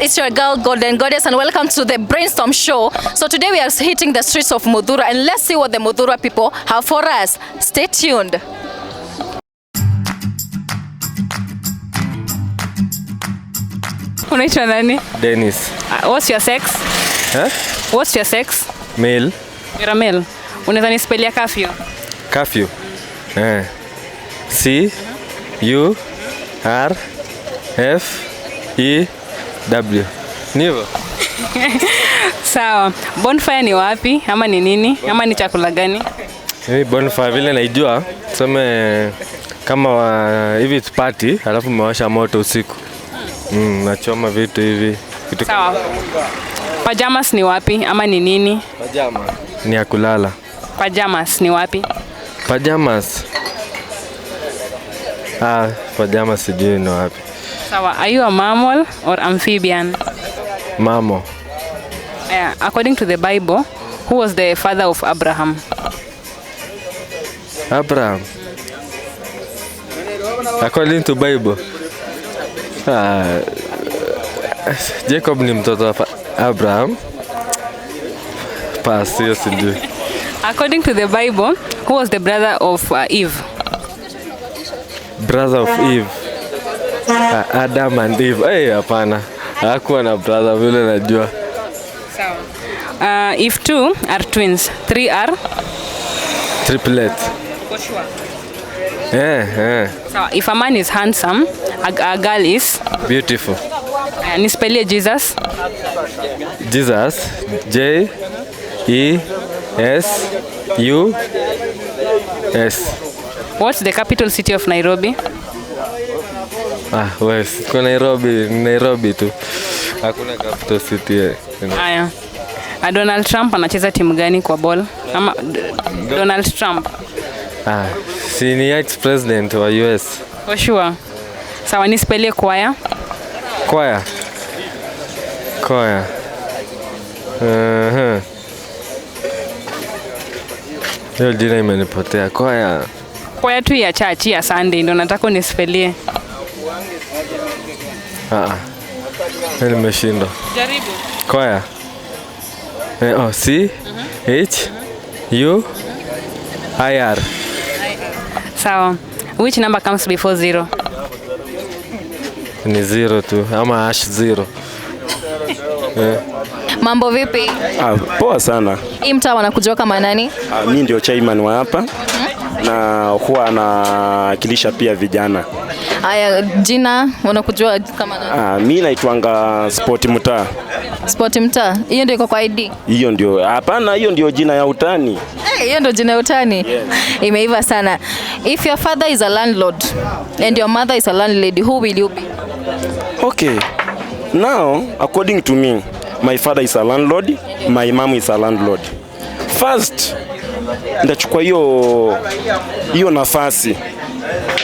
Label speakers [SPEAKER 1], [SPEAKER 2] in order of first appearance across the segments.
[SPEAKER 1] It's your girl Golden Goddess and welcome to the Brainstorm Show. So today we are hitting the streets of Muthurwa and let's see what the Muthurwa people have for us. Stay tuned.
[SPEAKER 2] Unaitwa nani?
[SPEAKER 3] Dennis.
[SPEAKER 2] What's your sex?
[SPEAKER 3] Eh?
[SPEAKER 2] What's your sex?
[SPEAKER 3] Male.
[SPEAKER 2] You're a male. Unaweza nispelia curfew?
[SPEAKER 3] Curfew. Eh. C U R F E W. Ni hivyo?
[SPEAKER 2] Sawa. Bonfire ni wapi? Ama ni nini? Ama ni chakula gani?
[SPEAKER 3] Mimi bonfire vile naijua, tuseme kama hivi it's party, alafu mmewasha moto usiku. Nachoma vitu hivi. Kitu
[SPEAKER 2] Sawa. Pajamas ni wapi? Ama ni nini?
[SPEAKER 3] Pajama. Ni ya kulala.
[SPEAKER 2] Pajamas ni wapi?
[SPEAKER 3] Pajamas. Ah, pajamas sijui ni wapi.
[SPEAKER 2] Sawa. Are you a mammal or amphibian?
[SPEAKER 3] Mamo.
[SPEAKER 2] Yeah. According to the Bible, who was the father of Abraham?
[SPEAKER 3] Abraham. According to Bible. Ah, Jacob ni mtoto wa Abraham. Pass, hiyo sijui.
[SPEAKER 2] According to the Bible, who was the brother of Eve?
[SPEAKER 3] Brother of Eve. Adam and Eve. Eh, hey, hapana. Hakuwa na brother vile najua.
[SPEAKER 2] Sawa. If two are twins, three are?
[SPEAKER 3] Triplet.
[SPEAKER 2] For sure.
[SPEAKER 3] Eh, eh.
[SPEAKER 2] Sawa. If a man is handsome, a girl is?
[SPEAKER 3] Beautiful.
[SPEAKER 2] Nispelie Jesus.
[SPEAKER 3] Jesus. J E S U S.
[SPEAKER 2] What's the capital city of Nairobi?
[SPEAKER 3] Ah, wes, kwa Nairobi, Nairobi tu. Hakuna capital city.
[SPEAKER 2] Aya. Donald Trump anacheza timu gani kwa ball? Ama Donald Trump.
[SPEAKER 3] Ah, si ni ex-president wa US.
[SPEAKER 2] For sure. Sawa, nispelie choir.
[SPEAKER 3] Choir. Choir. Hiyo jina imenipotea. Choir.
[SPEAKER 2] Choir tu ya church ya Sunday ndio nataka unispelie.
[SPEAKER 3] Ah. Nimeshindwa.
[SPEAKER 2] Jaribu.
[SPEAKER 3] Choir. Oh, C H U I R.
[SPEAKER 2] Sawa. Which number comes before zero?
[SPEAKER 3] Ni zero tu ama hash zero.
[SPEAKER 1] Mambo vipi?
[SPEAKER 4] Ah, poa sana.
[SPEAKER 1] Hii mtaa wanakujua kama nani?
[SPEAKER 4] Ah, mi ndio chairman wa hapa na huwa anawakilisha pia vijana.
[SPEAKER 1] Aya, jina wanakujua kama nani?
[SPEAKER 4] Ah, mi naitwanga Sport Mtaa.
[SPEAKER 1] Sport Mtaa. Hiyo ndio iko kwa ID.
[SPEAKER 4] Hiyo ndio, hapana, hiyo ndio jina ya utani.
[SPEAKER 1] Eh, hiyo ndio jina ya utani.
[SPEAKER 4] Yes.
[SPEAKER 1] Imeiva sana. If your father is a landlord and your mother is a landlady, who will you be?
[SPEAKER 4] Okay. Now, according to me, my father is a landlord, my mom is a landlord. First, ndachukua hiyo nafasi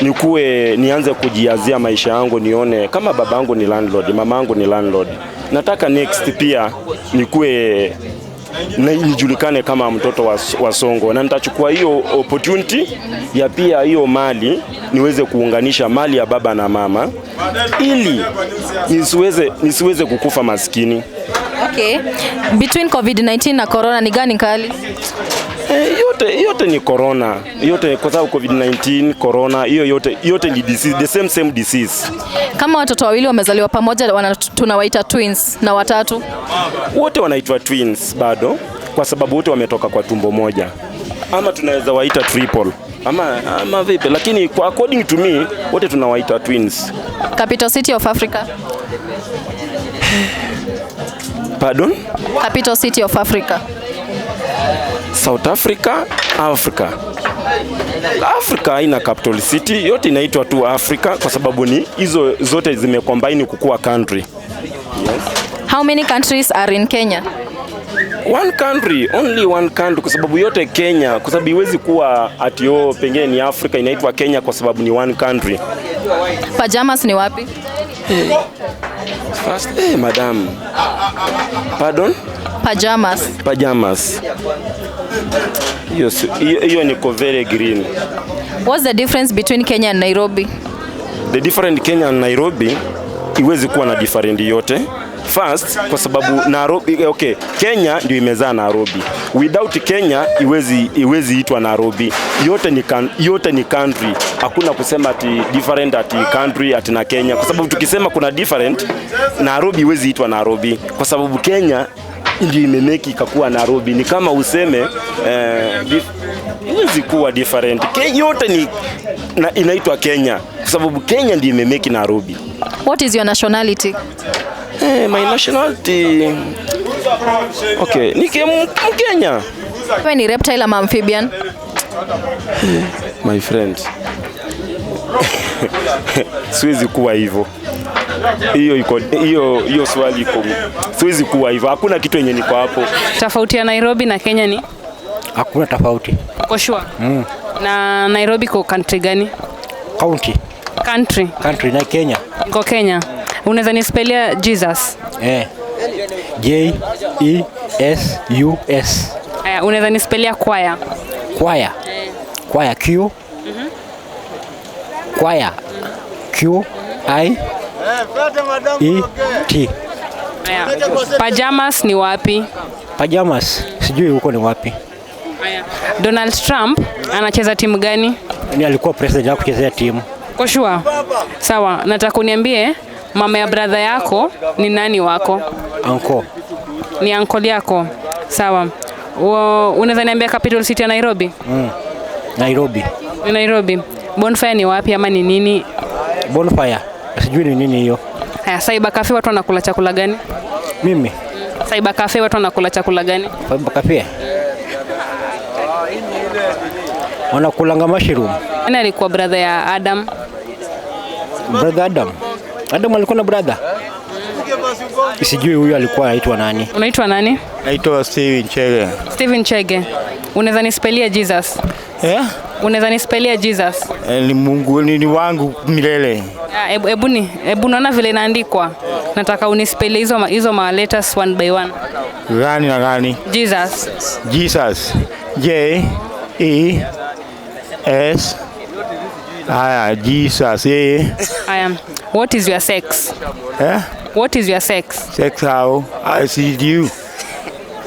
[SPEAKER 4] nikuwe nianze kujiazia maisha yangu, nione kama babangu ni landlord, mamangu ni landlord. Nataka next pia nikuwe na nijulikane kama mtoto wa Songo, na nitachukua hiyo opportunity ya pia hiyo mali niweze kuunganisha mali ya baba na mama ili nisiweze kukufa maskini.
[SPEAKER 1] Okay. Between COVID-19 na corona ni gani kali?
[SPEAKER 4] Yote ni corona. Yote kwa sababu COVID-19, corona, hiyo yote ni disease, the same disease.
[SPEAKER 1] Kama watoto wawili wamezaliwa pamoja tunawaita twins na watatu?
[SPEAKER 4] Wote wanaitwa twins bado kwa sababu wote wametoka kwa tumbo moja. Ama tunaweza waita triple. Ama vipi, lakini kwa according to me wote tunawaita twins.
[SPEAKER 1] Capital City of Africa.
[SPEAKER 4] Pardon?
[SPEAKER 1] Capital City of Africa.
[SPEAKER 4] South Africa, Africa. Africa haina capital city, yote inaitwa tu Africa kwa sababu ni hizo zote zimecombine kukua country. Yes.
[SPEAKER 1] How many countries are in Kenya?
[SPEAKER 4] One country, only one country kwa sababu yote Kenya, kwa sababu iwezi kuwa ati oh, pengine ni Africa inaitwa Kenya kwa sababu ni one country.
[SPEAKER 1] Pajamas ni wapi?
[SPEAKER 4] Hey. First, hey, madam. Pardon?
[SPEAKER 1] Pajamas.
[SPEAKER 4] Pajamas. Hiyo niko very green.
[SPEAKER 1] What's the difference between Kenya and Nairobi?
[SPEAKER 4] The different Kenya and Nairobi iwezi kuwa na different yote. First, kwa sababu Nairobi, okay, Kenya ndio imezaa Nairobi. Without Kenya iwezi itwa Nairobi. Yote ni country. Hakuna kusema ati different ati country ati na Kenya, kwa sababu tukisema kuna different, Nairobi iwezi itwa Nairobi kwa sababu Kenya ndio imemake ikakuwa Nairobi. Ni kama useme iwezi kuwa different. Yote ni inaitwa Kenya kwa sababu Kenya ndio imemake Nairobi.
[SPEAKER 1] What is your nationality?
[SPEAKER 4] My nationality, okay, ni Mkenya.
[SPEAKER 1] Wewe ni reptile ama amphibian?
[SPEAKER 4] My friend, siwezi kuwa hivyo. Hiyo iko hiyo hiyo swali iko, siwezi kuwa hivyo. Hakuna kitu yenye niko hapo.
[SPEAKER 2] Tofauti ya Nairobi na Kenya ni?
[SPEAKER 5] Hakuna tofauti.
[SPEAKER 2] Uko sure? Na Nairobi ko country gani?
[SPEAKER 5] County.
[SPEAKER 2] Country.
[SPEAKER 5] Country na Kenya.
[SPEAKER 2] Iko Kenya. Unaweza nispelia Jesus?
[SPEAKER 5] Jesus.
[SPEAKER 2] Aya, unaweza nispelia choir?
[SPEAKER 5] Choir. Choir Q. Choir. Q I E T.
[SPEAKER 2] Aya. Pajamas ni wapi?
[SPEAKER 5] Pajamas sijui huko ni wapi.
[SPEAKER 2] Aya. Donald Trump anacheza timu gani?
[SPEAKER 5] Ni alikuwa president ya kuchezea timu.
[SPEAKER 2] Uko sure? Sawa, nataka uniambie mama ya brother yako ni nani wako?
[SPEAKER 5] Uncle.
[SPEAKER 2] Ni uncle yako. Sawa. Unaweza niambia capital city ya Nairobi?
[SPEAKER 5] Nairobi.
[SPEAKER 2] Ni Nairobi. Bonfire ni wapi ama ni nini?
[SPEAKER 5] Bonfire. Sijui ni nini hiyo.
[SPEAKER 2] Haya, Cyber Cafe watu wanakula chakula gani?
[SPEAKER 5] Mimi
[SPEAKER 2] Cyber Cafe watu wanakula chakula gani?
[SPEAKER 5] Cyber Cafe. Wanakulanga mushroom.
[SPEAKER 2] Nani alikuwa brother ya Adam?
[SPEAKER 5] Brother Adam. Adam alikuwa na brother? Sijui huyu alikuwa anaitwa nani.
[SPEAKER 2] Unaitwa nani?
[SPEAKER 6] Naitwa Steven Chege.
[SPEAKER 2] Steven Chege. Unaweza nispelia Jesus? Unaweza nispelia Jesus?
[SPEAKER 6] Ni Mungu ni wangu milele.
[SPEAKER 2] Ebu naona vile inaandikwa. Nataka unispelie hizo ma letters one by one.
[SPEAKER 6] Gani na gani?
[SPEAKER 2] Jesus.
[SPEAKER 6] Jesus. J E S. Aya, Jesus. E.
[SPEAKER 2] Aya. What is your sex? What is your sex?
[SPEAKER 6] Sex how? I see you.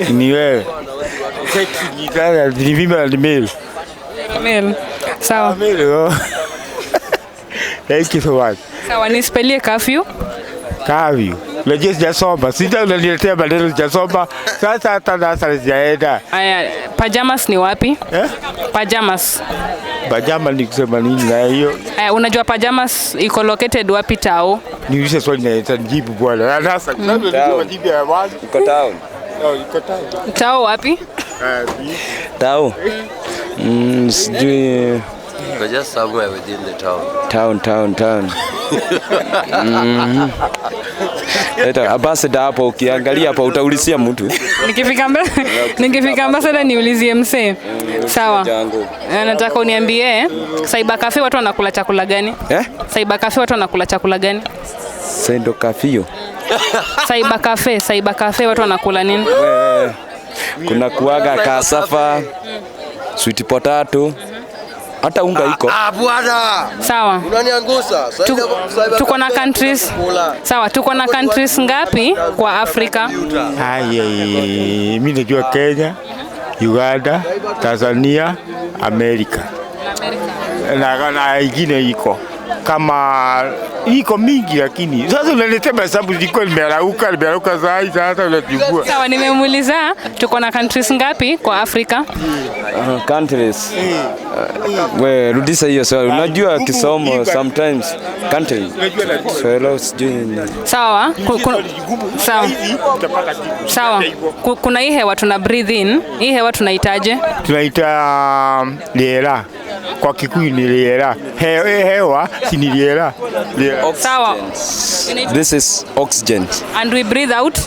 [SPEAKER 6] Ni wewe. Sex ni gani? Ni female ni male.
[SPEAKER 2] Male. Sawa.
[SPEAKER 6] Male. Oh. Thank you so much.
[SPEAKER 2] Sawa, nispelie curfew.
[SPEAKER 6] Curfew. Unajua sijasoma. Sita unaniletea maneno sijasoma. Sasa hata darasa sijaenda.
[SPEAKER 2] Aya, pajamas ni wapi? Pajamas.
[SPEAKER 6] Pajama ni kusema nini na hiyo?
[SPEAKER 2] Aya, unajua pajamas iko located wapi tao?
[SPEAKER 6] Niulize swali na nitajibu bwana. Sasa majibu ya wazi.
[SPEAKER 7] Iko town.
[SPEAKER 6] No, iko town.
[SPEAKER 2] Tao wapi?
[SPEAKER 7] Tao. Sijui.
[SPEAKER 8] But just somewhere within the town.
[SPEAKER 7] Town. Eta ambassador hapo ukiangalia hapo utaulizia mtu.
[SPEAKER 2] Nikifika ambassador niulizie msee. Sawa. Nataka uniambie Cyber Cafe watu wanakula chakula gani? Cyber Cafe watu wanakula chakula gani?
[SPEAKER 7] Sendo Cafe.
[SPEAKER 2] Cyber Cafe watu wanakula nini?
[SPEAKER 7] Kuna kuaga kasafa, sweet potato. Hata unga iko.
[SPEAKER 8] Bwana.
[SPEAKER 2] Sawa.
[SPEAKER 8] Unaniangusa.
[SPEAKER 2] Tuko na countries. Sawa, tuko na countries ngapi kwa Afrika?
[SPEAKER 6] Ai, mimi najua Kenya, Uganda, Tanzania, Amerika. Na ingine iko. Kama iko mingi lakini sasa unaniletea mahesabu ziko nimerauka sasa unajibua.
[SPEAKER 2] Sawa, nimemuuliza tuko na countries ngapi kwa Afrika?
[SPEAKER 7] Countries. We rudisha hiyo swali. Unajua kisomo sometimes country. Swali sijui.
[SPEAKER 2] Sawa. Sawa. Sawa. Kuna hii hewa tuna breathe in. Hii hewa tunahitaje?
[SPEAKER 6] Tunaita liera. Kwa Kikuyu ni liera. Hewa si ni liera.
[SPEAKER 2] Sawa.
[SPEAKER 7] This is oxygen.
[SPEAKER 2] And we breathe out.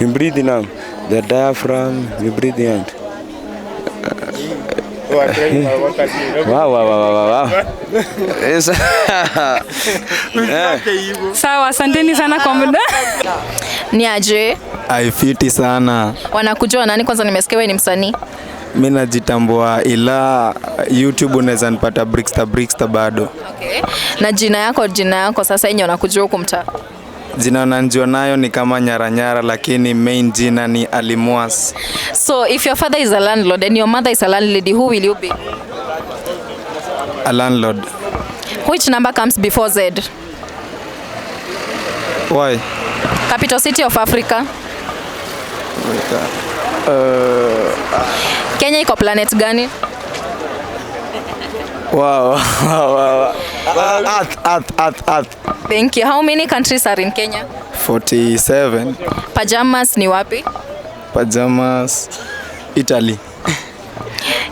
[SPEAKER 7] You breathe in out. The diaphragm, you breathe in. Wow.
[SPEAKER 2] Sawa, asanteni sana kwa muda.
[SPEAKER 1] Ni aje?
[SPEAKER 9] Aifiti sana.
[SPEAKER 1] Wanakujua nani kwanza? Nimesikia wewe ni msanii.
[SPEAKER 9] Mimi najitambua ila YouTube unaweza nipata Brickster bado.
[SPEAKER 1] Okay. Na jina yako sasa yenye wanakujua huko mtaa?
[SPEAKER 9] Jina unanijua nayo ni kama nyaranyara, lakini main jina ni Alimwas.
[SPEAKER 1] So if your father is a landlord and your mother is a landlady, who will you be?
[SPEAKER 9] A landlord.
[SPEAKER 1] Which number comes before Z?
[SPEAKER 9] Why?
[SPEAKER 1] Capital city of Africa. Kenya iko planet gani?
[SPEAKER 9] Wow. Wow. Earth, Earth, Earth, Earth.
[SPEAKER 1] Thank you. How many countries are in Kenya?
[SPEAKER 9] 47.
[SPEAKER 1] Pajamas ni wapi?
[SPEAKER 9] Pajamas, Italy.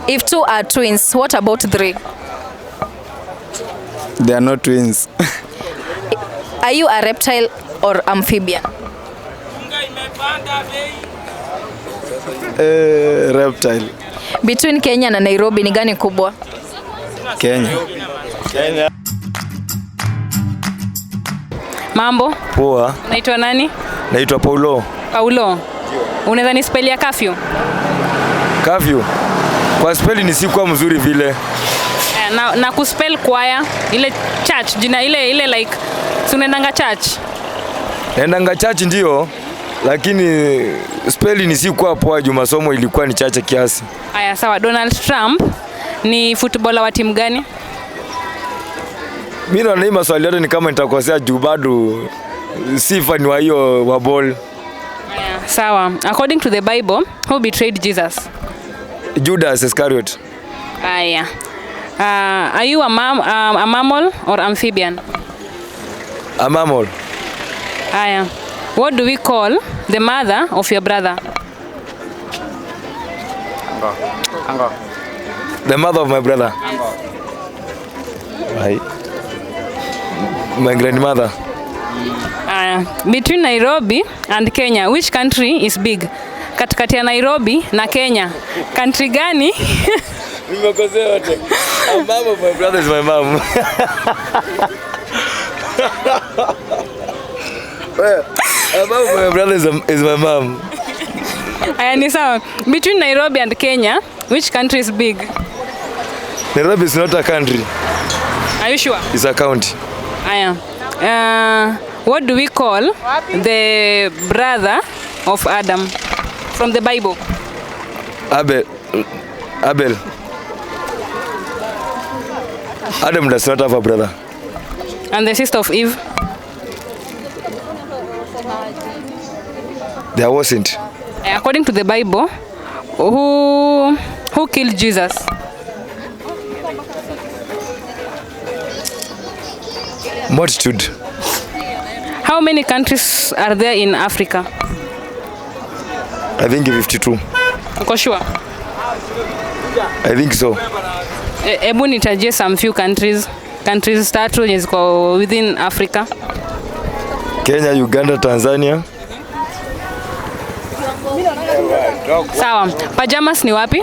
[SPEAKER 1] If two are twins, what about three?
[SPEAKER 9] They are not twins.
[SPEAKER 1] Are you a reptile or amphibian?
[SPEAKER 9] Reptile.
[SPEAKER 1] Between Kenya na Nairobi ni gani kubwa?
[SPEAKER 9] Kenya.
[SPEAKER 7] Kenya.
[SPEAKER 2] Mambo?
[SPEAKER 7] Poa.
[SPEAKER 2] Unaitwa nani?
[SPEAKER 7] Naitwa Paulo.
[SPEAKER 2] Paulo. Unaweza nispelia curfew?
[SPEAKER 7] Curfew. Kwa speli ni sikuwa mzuri vile.
[SPEAKER 2] Na kuspell choir ile church jina ile like si unaendanga church?
[SPEAKER 7] Naendanga church ndio, lakini speli ni sikuwa poa juu masomo ilikuwa ni chache kiasi.
[SPEAKER 2] Aya, sawa. Donald Trump ni footballer wa timu gani?
[SPEAKER 7] Mimi naona hii maswali yote ni kama nitakosea juu bado sifa ni wa hiyo wa ball.
[SPEAKER 2] Aya, sawa. According to the Bible, who betrayed Jesus?
[SPEAKER 7] Judas Iscariot.
[SPEAKER 2] Aya. Are you a mammal or amphibian?
[SPEAKER 7] A mammal.
[SPEAKER 2] Aya. What do we call the mother of your brother?
[SPEAKER 7] Ango. The mother of my brother. Right. My grandmother.
[SPEAKER 2] Between Nairobi and Kenya, which country is big? Katikati ya Nairobi na Kenya, country gani?
[SPEAKER 7] Nimekosea wote. A mom of my brother is my mom. Well, a mom of my brother is my mom.
[SPEAKER 2] Aya, ni sawa. Between Nairobi and Kenya, which country is big?
[SPEAKER 7] Nairobi is not a country.
[SPEAKER 2] Are you sure?
[SPEAKER 7] It's a county.
[SPEAKER 2] Aya. What do we call the brother of Adam from the Bible?
[SPEAKER 7] Abel. Abel. Adam does not have a brother.
[SPEAKER 2] And the sister of Eve?
[SPEAKER 7] There wasn't.
[SPEAKER 2] According to the Bible, who killed Jesus?
[SPEAKER 7] Multitude.
[SPEAKER 2] How many countries are there in Africa?
[SPEAKER 7] I think 52.
[SPEAKER 2] Uko sure?
[SPEAKER 7] I think so.
[SPEAKER 2] Ebu nitajie some few countries. Countries tatu zenye ziko within Africa.
[SPEAKER 7] Kenya, Uganda, Tanzania.
[SPEAKER 2] Sawa. Pajamas ni wapi?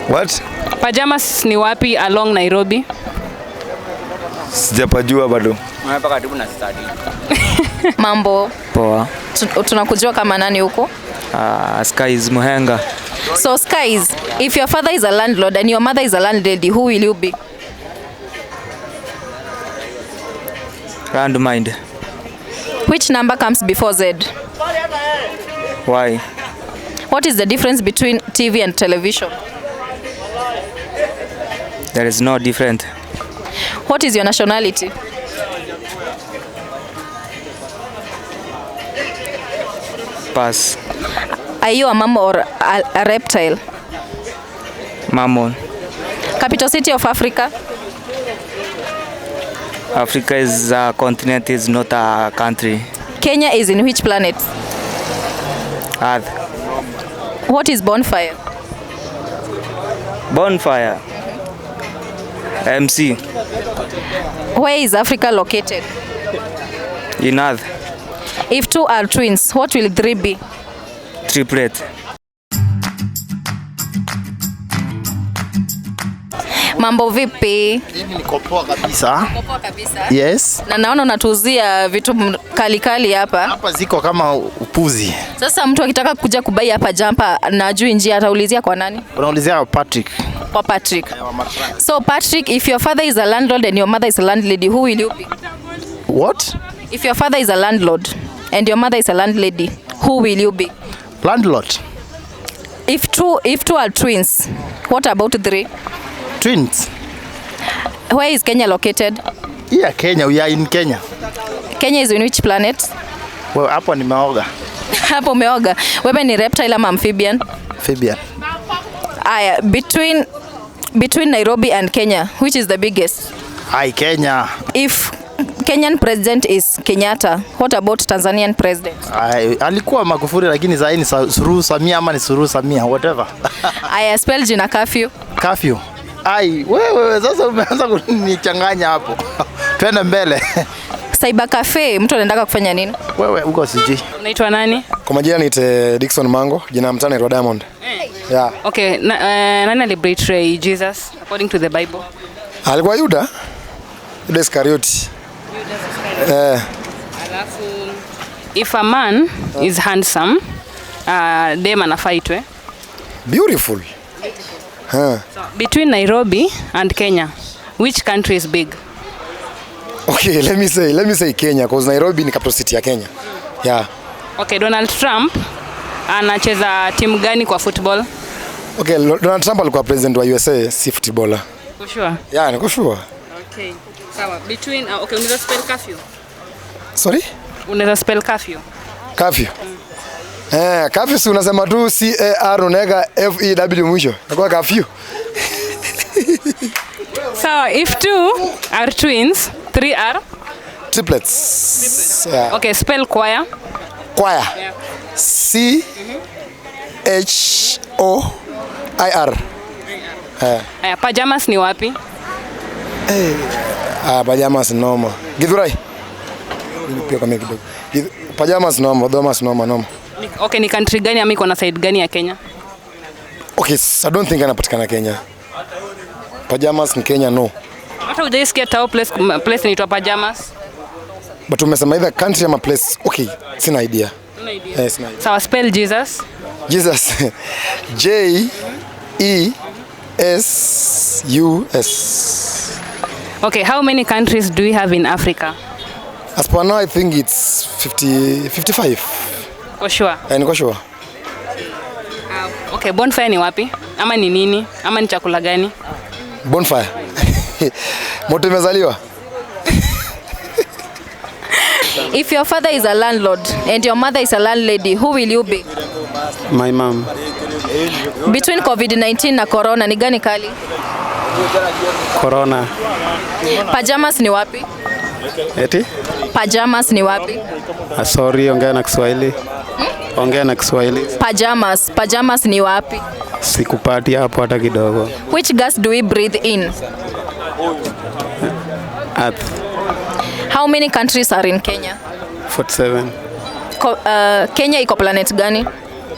[SPEAKER 7] What?
[SPEAKER 2] Pajamas ni wapi along Nairobi?
[SPEAKER 7] Sijapajua bado.
[SPEAKER 1] Mambo.
[SPEAKER 10] Poa.
[SPEAKER 1] Tunakujua kama nani huko?
[SPEAKER 10] Skies Muhenga.
[SPEAKER 1] So Skies, if your father is a landlord and your mother is a landlady, who will you be?
[SPEAKER 10] Landmind.
[SPEAKER 1] Which number comes before Z?
[SPEAKER 10] Why?
[SPEAKER 1] What is the difference between TV and television?
[SPEAKER 10] There is no difference.
[SPEAKER 1] What is your nationality?
[SPEAKER 10] Pass.
[SPEAKER 1] Are you a mammal or a reptile?
[SPEAKER 10] Mammal.
[SPEAKER 1] Capital city of Africa?
[SPEAKER 10] Africa is a continent, is not a country.
[SPEAKER 1] Kenya is in which planet?
[SPEAKER 10] Earth.
[SPEAKER 1] What is bonfire?
[SPEAKER 10] Bonfire. MC.
[SPEAKER 1] Where is Africa located?
[SPEAKER 10] In Earth.
[SPEAKER 1] If two are twins, what will three be?
[SPEAKER 10] Triplet.
[SPEAKER 1] Mambo vipi?
[SPEAKER 11] Mimi niko poa kabisa.
[SPEAKER 1] Niko poa kabisa.
[SPEAKER 11] Yes.
[SPEAKER 1] Na naona unatuuzia vitu kali kali hapa.
[SPEAKER 11] Hapa ziko kama upuzi.
[SPEAKER 1] Sasa mtu akitaka kuja kubai hapa jampa na ajui njia ataulizia kwa nani?
[SPEAKER 11] Unaulizia Patrick.
[SPEAKER 1] Kwa Patrick. So Patrick, if your father is a landlord and your mother is a landlady, who will you be?
[SPEAKER 11] What?
[SPEAKER 1] If your father is a landlord and your mother is a landlady, who will you be?
[SPEAKER 11] Landlord.
[SPEAKER 1] If two are twins, what about three?
[SPEAKER 11] Twins.
[SPEAKER 1] Where is Kenya located?
[SPEAKER 11] Yeah, Kenya, we are in Kenya.
[SPEAKER 1] Kenya is in which planet?
[SPEAKER 11] Well, hapo nimeoga.
[SPEAKER 1] Hapo umeoga. Wewe ni reptile ama amphibian?
[SPEAKER 11] Amphibian.
[SPEAKER 1] Aya, between Nairobi and Kenya, which is the biggest?
[SPEAKER 11] Ai, Kenya.
[SPEAKER 1] If Kenyan president is Kenyatta, what about Tanzanian president?
[SPEAKER 11] Ai, alikuwa Magufuli lakini sasa ni Suluhu Samia ama ni Suluhu Samia, whatever.
[SPEAKER 1] Aya, spell jina curfew.
[SPEAKER 11] Curfew. Ai, wewe sasa umeanza kunichanganya hapo. Twende mbele.
[SPEAKER 1] Cyber cafe mtu anaendaka kufanya nini?
[SPEAKER 11] Wewe uko sijui.
[SPEAKER 2] Unaitwa nani?
[SPEAKER 12] Kwa majina niite Dickson Mango, jina mtani naitwa Diamond. Yeah.
[SPEAKER 2] Okay, nani alibetray Jesus according to the Bible?
[SPEAKER 12] Alikuwa Yuda. Yuda Iskarioti.
[SPEAKER 2] Alafu if a man is handsome, dem anafaa itwe
[SPEAKER 12] beautiful. Huh.
[SPEAKER 2] So, between Nairobi and Kenya, which country is big?
[SPEAKER 12] Okay, let me say Kenya, because Nairobi ni capital city ya Kenya. Yeah.
[SPEAKER 2] Okay, Donald Trump anacheza timu gani kwa football?
[SPEAKER 12] Okay, Donald Trump alikuwa president wa USA, si footballer.
[SPEAKER 2] Uko sure?
[SPEAKER 12] Yeah, niko sure.
[SPEAKER 2] Okay. Sawa, between okay, unaweza spell curfew?
[SPEAKER 12] Sorry?
[SPEAKER 2] Unaweza spell curfew?
[SPEAKER 12] Curfew. Curfew si unasema tu C A R unaweka F E W mwisho. Inakuwa curfew.
[SPEAKER 2] Sawa, if two are twins, three are
[SPEAKER 12] triplets. Yeah.
[SPEAKER 2] Okay, spell choir.
[SPEAKER 12] Choir.
[SPEAKER 2] Yeah.
[SPEAKER 12] C H O I R.
[SPEAKER 2] Aya, pajamas ni wapi?
[SPEAKER 12] Pajamas noma. Githurai. Pia kwa mimi kidogo. Pajamas noma, domas noma noma.
[SPEAKER 2] Okay, ni country gani ama iko na side gani ya Kenya?
[SPEAKER 12] Okay, I don't think anapatikana Kenya. Pajamas ni Kenya, no.
[SPEAKER 2] Hata hujaisikia tao place inaitwa pajamas?
[SPEAKER 12] But umesema either country ama place. Okay, sina idea.
[SPEAKER 2] Sina idea.
[SPEAKER 12] Sina idea.
[SPEAKER 2] Sawa, spell Jesus.
[SPEAKER 12] Jesus. J E S U S.
[SPEAKER 2] Okay, how many countries do we have in Africa?
[SPEAKER 12] As per now, I think it's 55.
[SPEAKER 2] Kwa sure?
[SPEAKER 12] Niko sure.
[SPEAKER 2] Okay, bonfire ni wapi? Ama ni nini? Ama ni chakula gani?
[SPEAKER 12] Bonfire. Moto imezaliwa.
[SPEAKER 1] If your father is a landlord and your mother is a landlady, who will you be?
[SPEAKER 9] My mom.
[SPEAKER 1] Between COVID-19 na corona ni gani kali?
[SPEAKER 9] Corona.
[SPEAKER 1] Pajamas ni wapi?
[SPEAKER 9] Eti?
[SPEAKER 1] Pajamas ni wapi?
[SPEAKER 9] Sorry, ongea na Kiswahili. Ongea na Kiswahili.
[SPEAKER 1] Pajamas, pajamas ni wapi?
[SPEAKER 9] Sikupati hapo hata kidogo.
[SPEAKER 1] Which gas do we breathe in?
[SPEAKER 9] Earth.
[SPEAKER 1] How many countries are in Kenya?
[SPEAKER 9] 47.
[SPEAKER 1] Kenya iko planet gani?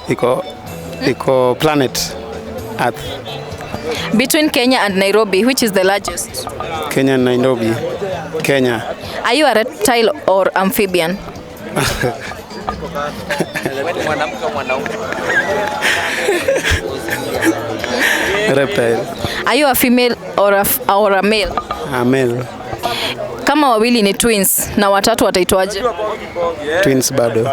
[SPEAKER 9] Iko planet Earth.
[SPEAKER 1] Between Kenya and Nairobi, which is the largest?
[SPEAKER 9] Kenya and Nairobi. Kenya.
[SPEAKER 1] Are you a reptile or amphibian?
[SPEAKER 9] Reptile.
[SPEAKER 1] Are you a female or a male?
[SPEAKER 9] A male.
[SPEAKER 1] Kama wawili ni twins na watatu wataitwaje?
[SPEAKER 9] Twins bado.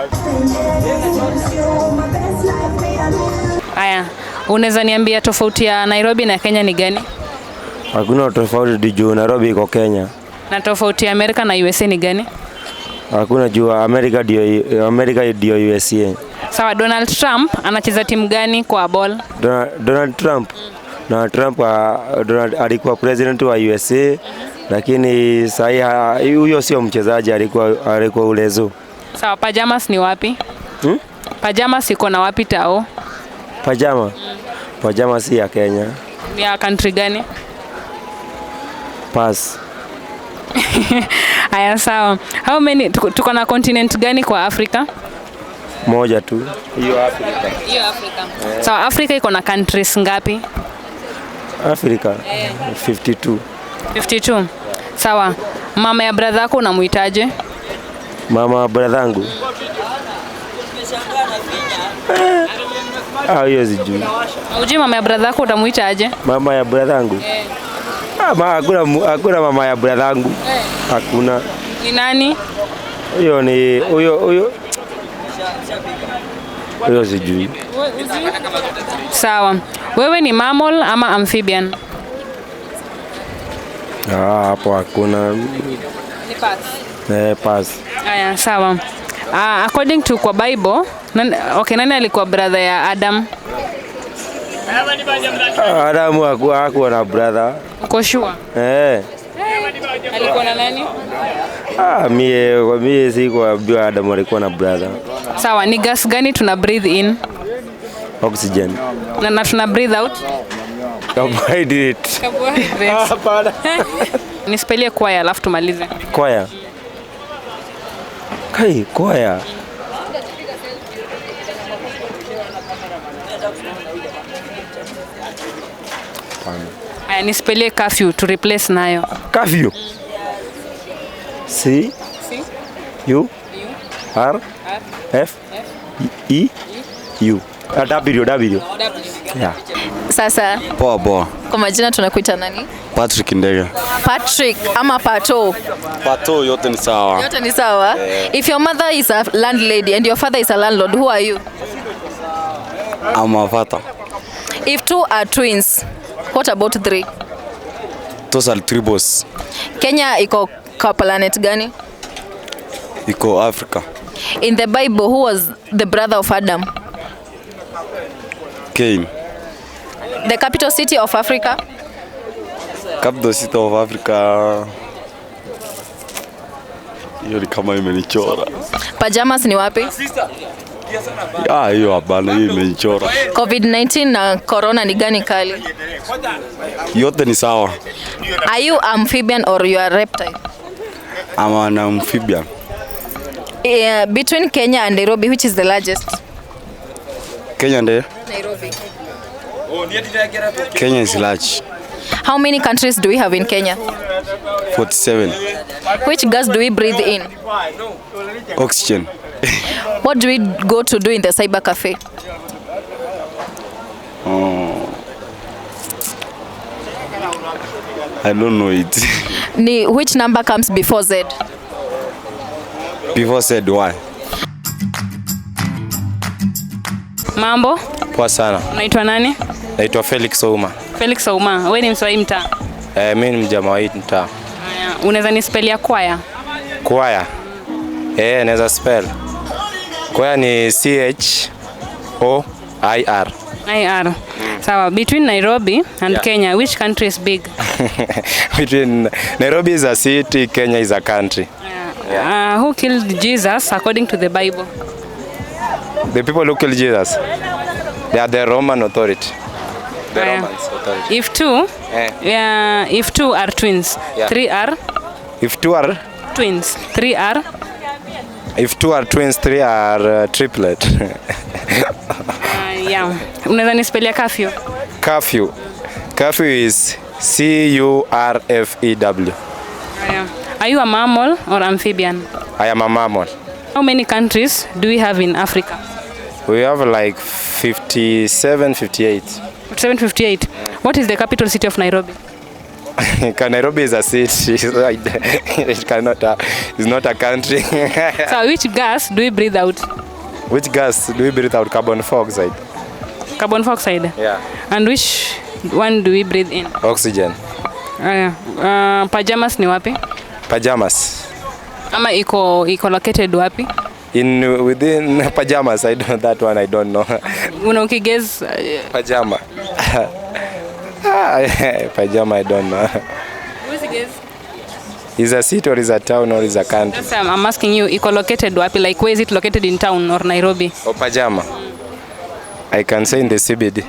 [SPEAKER 2] Aya, unaweza niambia tofauti ya Nairobi na Kenya ni gani?
[SPEAKER 13] Hakuna tofauti juu Nairobi iko Kenya.
[SPEAKER 2] Na tofauti ya Amerika na USA ni gani?
[SPEAKER 13] Hakuna juu Amerika ndio USA.
[SPEAKER 2] Sawa, Donald Trump anacheza timu gani kwa ball?
[SPEAKER 13] Donald Trump. Donald Trump alikuwa president wa USA, lakini sasa huyo sio mchezaji, alikuwa ulezo.
[SPEAKER 2] Sawa, pajamas ni wapi? Pajamas iko na wapi tao?
[SPEAKER 13] Pajama. Pajama si ya Kenya.
[SPEAKER 2] Ni ya country gani?
[SPEAKER 13] Pass.
[SPEAKER 2] Aya, sawa. How many tuko na continent gani kwa Afrika?
[SPEAKER 13] Moja tu. Hiyo Afrika.
[SPEAKER 2] Hiyo Afrika. Yeah. Sawa, Afrika iko na countries ngapi?
[SPEAKER 13] Afrika 52.
[SPEAKER 2] 52. Sawa. Mama ya brother yako unamuitaje?
[SPEAKER 13] Mama brother yangu. Hiyo sijui.
[SPEAKER 2] Hujui mama ya brother yako utamuitaje?
[SPEAKER 13] Mama ya brother yangu. Hakuna mama ya brother yangu. Hakuna.
[SPEAKER 2] Ni nani?
[SPEAKER 13] Huyo ni huyo huyo sijui.
[SPEAKER 2] Sawa. Wewe ni mammal ama amphibian?
[SPEAKER 13] Ah, hapo hakuna.
[SPEAKER 2] Ni pass.
[SPEAKER 13] Eh, pass.
[SPEAKER 2] Aya, sawa. According to kwa Bible, nani alikuwa brother ya Adam?
[SPEAKER 13] Adamu hakuwa na brother.
[SPEAKER 2] Uko sure?
[SPEAKER 13] Eh.
[SPEAKER 2] Alikuwa na nani?
[SPEAKER 13] Ah, mie sikuambiwa Adamu alikuwa na brother.
[SPEAKER 2] Sawa, ni gas gani tuna breathe in?
[SPEAKER 13] Oxygen.
[SPEAKER 2] Na tuna breathe out?
[SPEAKER 13] Carbohydrate.
[SPEAKER 2] Carbohydrate.
[SPEAKER 13] Hapana.
[SPEAKER 2] Nispelie kwaya alafu tumalize.
[SPEAKER 13] Kwaya. Kai, kwaya.
[SPEAKER 2] Aya, nispelie curfew to replace nayo.
[SPEAKER 13] Curfew. C U R F E U. W W. Yeah.
[SPEAKER 1] Sasa
[SPEAKER 8] Poa poa.
[SPEAKER 1] kwa majina tunakuita nani?
[SPEAKER 8] Patrick Ndege.
[SPEAKER 1] Patrick ama Pato?
[SPEAKER 8] Pato yote ni sawa.
[SPEAKER 1] Yote ni sawa.
[SPEAKER 8] Yeah.
[SPEAKER 1] If your mother is a landlady and your father is a landlord, who are you?
[SPEAKER 8] I'm a father.
[SPEAKER 1] If two are twins, what about three?
[SPEAKER 8] Those are three boys.
[SPEAKER 1] Kenya iko kwa planet gani?
[SPEAKER 8] Iko Africa.
[SPEAKER 1] In the Bible, who was the brother of Adam?
[SPEAKER 8] Cain.
[SPEAKER 1] The capital city of Africa?
[SPEAKER 8] Capital city of Africa. Hiyo ni kama imenichora.
[SPEAKER 1] Pajamas ni wapi?
[SPEAKER 8] Ah, hiyo hapana, hiyo imenichora.
[SPEAKER 1] COVID-19 na corona ni gani kali?
[SPEAKER 8] Yote ni sawa.
[SPEAKER 1] Are you amphibian or you are reptile?
[SPEAKER 8] I'm an amphibian.
[SPEAKER 1] Between Kenya and Nairobi, which is the largest?
[SPEAKER 8] Kenya ndiye?
[SPEAKER 1] Nairobi.
[SPEAKER 8] Kenya is large.
[SPEAKER 1] How many countries do we have in Kenya?
[SPEAKER 8] 47.
[SPEAKER 1] Which gas do we breathe in?
[SPEAKER 8] Oxygen.
[SPEAKER 1] What do we go to do in the cyber cafe?
[SPEAKER 8] Oh. I don't know it.
[SPEAKER 1] Ni which number comes before Z?
[SPEAKER 8] Before Z, why?
[SPEAKER 2] Mambo?
[SPEAKER 14] Poa sana.
[SPEAKER 2] Unaitwa nani?
[SPEAKER 14] Naitwa Felix Ouma.
[SPEAKER 2] Felix Ouma, wewe ni mswahili mtaa?
[SPEAKER 14] Mimi ni mjamaa wa mtaa.
[SPEAKER 2] Unaweza ni spell ya kwaya?
[SPEAKER 14] Kwaya? Naweza spell. Kwaya ni C H O I R.
[SPEAKER 2] I R. Sawa, between Nairobi and Kenya, which country is big?
[SPEAKER 14] Between Nairobi is a city, Kenya is a country.
[SPEAKER 2] Yeah. Who killed Jesus according to the Bible?
[SPEAKER 14] The people who killed Jesus, they are the Roman authority. The Romans authority.
[SPEAKER 2] If two, if two are twins, three are.
[SPEAKER 14] If two are
[SPEAKER 2] twins, three are.
[SPEAKER 14] If two are twins, three are triplet.
[SPEAKER 2] Yeah. Unaweza nispelia curfew?
[SPEAKER 14] Curfew. Curfew is C-U-R-F-E-W.
[SPEAKER 2] Yeah. Are you a mammal or amphibian?
[SPEAKER 14] I am a mammal.
[SPEAKER 2] How many countries do we have in Africa?
[SPEAKER 14] We have like 57, 58.
[SPEAKER 2] 57, 58. What is the capital city of Nairobi?
[SPEAKER 14] Nairobi is a city, so it cannot. It's not a country.
[SPEAKER 2] So which gas do we breathe out?
[SPEAKER 14] Which gas do we breathe out? Carbon dioxide.
[SPEAKER 2] Carbon dioxide?
[SPEAKER 14] Yeah.
[SPEAKER 2] And which one do we breathe in?
[SPEAKER 14] Oxygen.
[SPEAKER 2] Pajamas ni wapi?
[SPEAKER 14] Pajamas.
[SPEAKER 2] Ama iko located wapi?
[SPEAKER 14] In within pajamas, I don't, that one I don't know.
[SPEAKER 2] Una ukiguess?
[SPEAKER 14] Pajama. Pajama, I don't know.
[SPEAKER 2] Who's guess?
[SPEAKER 14] Is a city or is a town or is a country?
[SPEAKER 2] Yes, I'm asking you, iko located wapi? Like where is it located in town or Nairobi?
[SPEAKER 14] Oh, pajama. I can say in the CBD.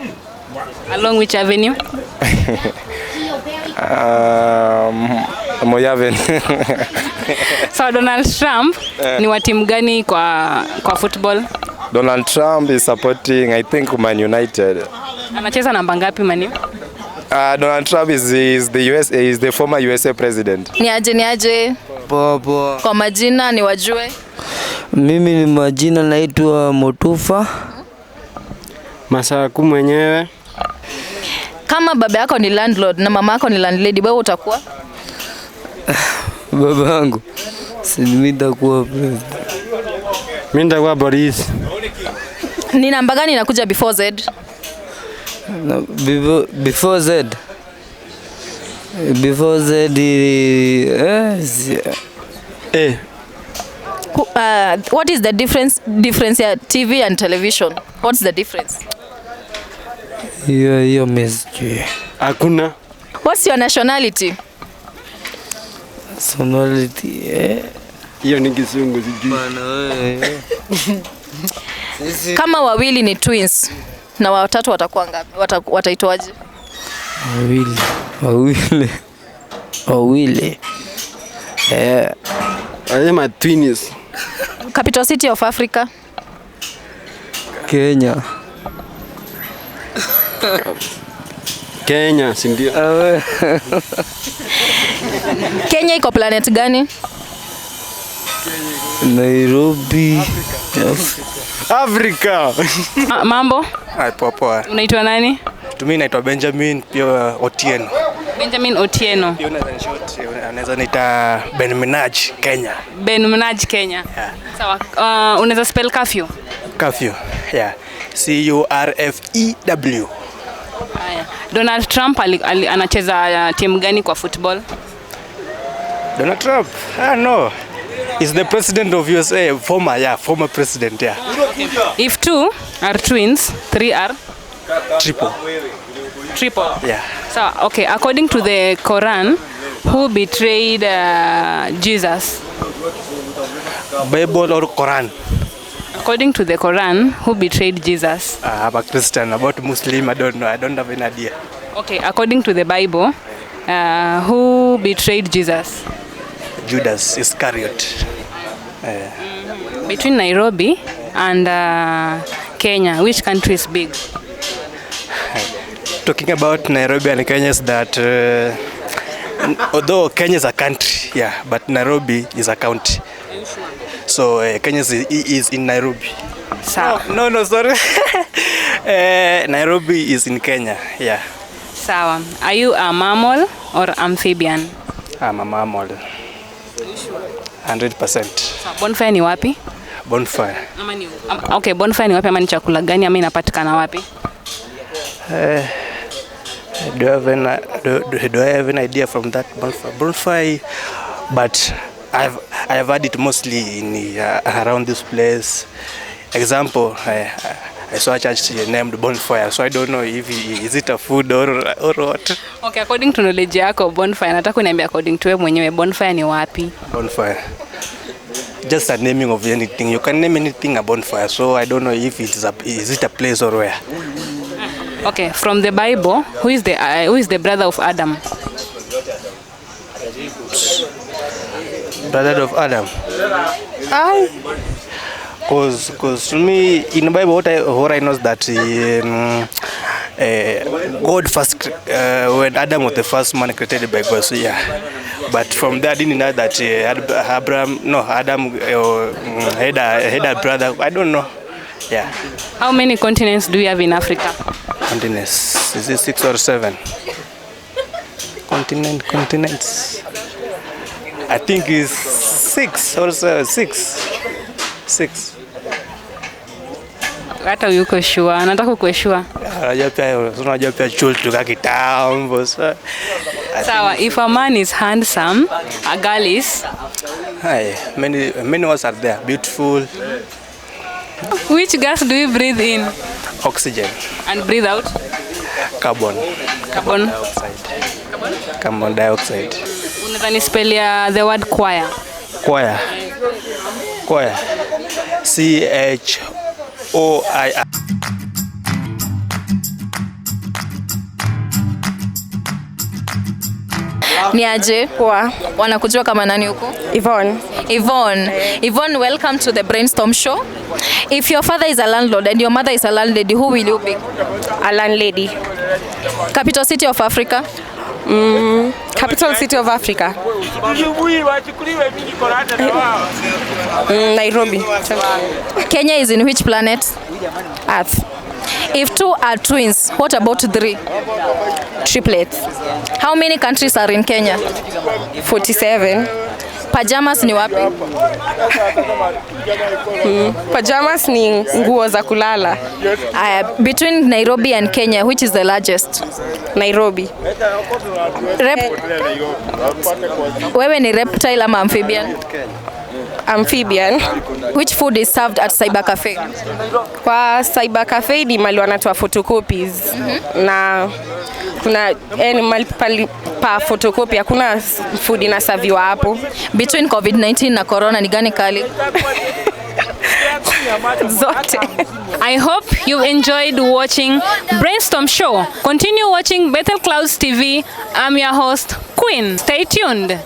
[SPEAKER 2] Along which avenue?
[SPEAKER 14] Moi Avenue.
[SPEAKER 2] So Donald Trump ni wa timu gani kwa football?
[SPEAKER 14] Donald Trump is supporting, I think, Man United.
[SPEAKER 2] Anacheza namba ngapi Man U?
[SPEAKER 14] Donald Trump is the USA, is the former USA president.
[SPEAKER 1] Niaje niaje?
[SPEAKER 15] Poa poa.
[SPEAKER 1] Kwa majina ni wajue?
[SPEAKER 15] Mimi ni majina naitwa Motufa.
[SPEAKER 16] Masaku mwenyewe.
[SPEAKER 1] Kama baba yako ni landlord na mama yako ni landlady, wewe utakuwa?
[SPEAKER 15] Baba yangu. Si mimi nitakuwa president.
[SPEAKER 3] Mimi nitakuwa polisi.
[SPEAKER 1] Ni namba gani inakuja before Z?
[SPEAKER 15] No, before Z. Before Z
[SPEAKER 3] eh.
[SPEAKER 1] What is the difference ya TV and television? What's the difference?
[SPEAKER 15] Hiyo mimi.
[SPEAKER 3] Hakuna.
[SPEAKER 1] What's your nationality?
[SPEAKER 15] Nationality.
[SPEAKER 3] Hiyo ni Kizungu sijui.
[SPEAKER 1] Kama wawili ni twins na watatu watakuwa ngapi? Wataitwaje?
[SPEAKER 15] Wawili. Eh.
[SPEAKER 3] Wanasema twins.
[SPEAKER 1] Capital city of Africa?
[SPEAKER 15] Kenya.
[SPEAKER 3] Kenya, si ndio?
[SPEAKER 1] Kenya iko planet gani?
[SPEAKER 15] Nairobi.
[SPEAKER 3] Africa.
[SPEAKER 2] Mambo?
[SPEAKER 9] Hai, poa poa.
[SPEAKER 2] Unaitwa nani?
[SPEAKER 9] Mimi naitwa Benjamin pia Otieno.
[SPEAKER 2] Benjamin Otieno.
[SPEAKER 9] Pia unaweza niita Ben Minaj Kenya.
[SPEAKER 2] Ben Minaj Kenya.
[SPEAKER 9] Yeah.
[SPEAKER 2] Sawa. Unaweza spell curfew?
[SPEAKER 9] Curfew. Yeah. C U R F E W.
[SPEAKER 2] Haya. Donald Trump anacheza timu gani kwa football?
[SPEAKER 9] Donald Trump? Ah, no. He's the president of USA, former president, yeah.
[SPEAKER 2] Okay. If two are twins, three are
[SPEAKER 9] triple.
[SPEAKER 2] Triple.
[SPEAKER 9] Yeah.
[SPEAKER 2] So, okay, according to the Quran, who betrayed Jesus?
[SPEAKER 9] Bible or Quran?
[SPEAKER 2] According to the Quran, who betrayed Jesus?
[SPEAKER 9] I'm a Christian. About Muslim, I don't know. I don't have any idea.
[SPEAKER 2] Okay, according to the Bible, who betrayed Jesus?
[SPEAKER 9] Judas Iscariot.
[SPEAKER 2] Between Nairobi and Kenya, which country is big?
[SPEAKER 9] Talking about Nairobi and Kenya is that although Kenya is a country, yeah, but Nairobi is a county. So Kenya is in Nairobi.
[SPEAKER 2] Sawa.
[SPEAKER 9] No, sorry. Nairobi is in Kenya, yeah.
[SPEAKER 2] Sawa. Are you a mammal or amphibian?
[SPEAKER 9] I'm a mammal. 100%.
[SPEAKER 2] So, bonfire ni wapi?
[SPEAKER 9] Bonfire.
[SPEAKER 2] Okay, bonfire ni wapi ama ni chakula gani ama inapatikana wapi?
[SPEAKER 9] Do I have an idea from that bonfire? Bonfire, but I have had it mostly in around this place. Example, I saw a church named Bonfire, so I don't know if is it a food or what.
[SPEAKER 2] Okay, according to knowledge yako bonfire, nataka uniambie according to wewe mwenyewe bonfire ni wapi?
[SPEAKER 9] Bonfire. Just a naming of anything. You can name anything a bonfire, so I don't know if it is it a place or where.
[SPEAKER 2] Okay, from the Bible, who is the brother of Adam?
[SPEAKER 9] Brother of Adam. I. Cause to me in the Bible what I know is that God first when Adam was the first man created by God, so yeah. But from there I didn't know that Adam had a brother. I don't know. Yeah.
[SPEAKER 2] How many continents do we have in Africa?
[SPEAKER 9] Continents. Is it 6 or 7? Continents. I think it's 6 or 7. 6.
[SPEAKER 2] Hata yuko sure. Nataka kuwa sure.
[SPEAKER 9] Unajua pia chuo tuka kitambo.
[SPEAKER 2] Sawa, if a man is handsome, a girl is.
[SPEAKER 9] Hi, many ones are there. Beautiful.
[SPEAKER 2] Which gas do you breathe in?
[SPEAKER 9] Oxygen.
[SPEAKER 2] And breathe out?
[SPEAKER 9] Carbon.
[SPEAKER 2] Carbon
[SPEAKER 9] dioxide. Carbon dioxide.
[SPEAKER 2] Unaweza nispell ya the word choir?
[SPEAKER 9] Choir. Choir. C H O I R.
[SPEAKER 1] Ni aje? Poa. Wanakujua kama nani huko?
[SPEAKER 16] Yvonne.
[SPEAKER 1] Yvonne. Yvonne, welcome to the Brainstorm Show. If your father is a landlord and your mother is a landlady, who will you be?
[SPEAKER 16] A landlady.
[SPEAKER 1] Capital city of Africa?
[SPEAKER 16] Capital city of Africa. Nairobi.
[SPEAKER 1] Kenya is in which planet?
[SPEAKER 16] Earth.
[SPEAKER 1] If two are twins, what about three?
[SPEAKER 16] Triplets.
[SPEAKER 1] How many countries are in Kenya?
[SPEAKER 16] 47.
[SPEAKER 1] Pajamas ni wapi?
[SPEAKER 16] Pajamas ni nguo za kulala.
[SPEAKER 1] Aya, between Nairobi and Kenya, which is the largest?
[SPEAKER 16] Nairobi.
[SPEAKER 1] Wewe ni reptile ama amphibian?
[SPEAKER 16] Amphibian.
[SPEAKER 1] Which food is served at Cyber Cafe?
[SPEAKER 16] Kwa Cyber Cafe ni mali wanatoa photocopies. Na kuna ni mali pa photocopy, hakuna food inasaviwa hapo.
[SPEAKER 1] Between COVID-19 na corona ni gani kali?
[SPEAKER 16] Zote.
[SPEAKER 2] I hope you enjoyed watching Brainstorm Show. Continue watching Bethel Clouds TV. I'm your host, Queen. Stay tuned.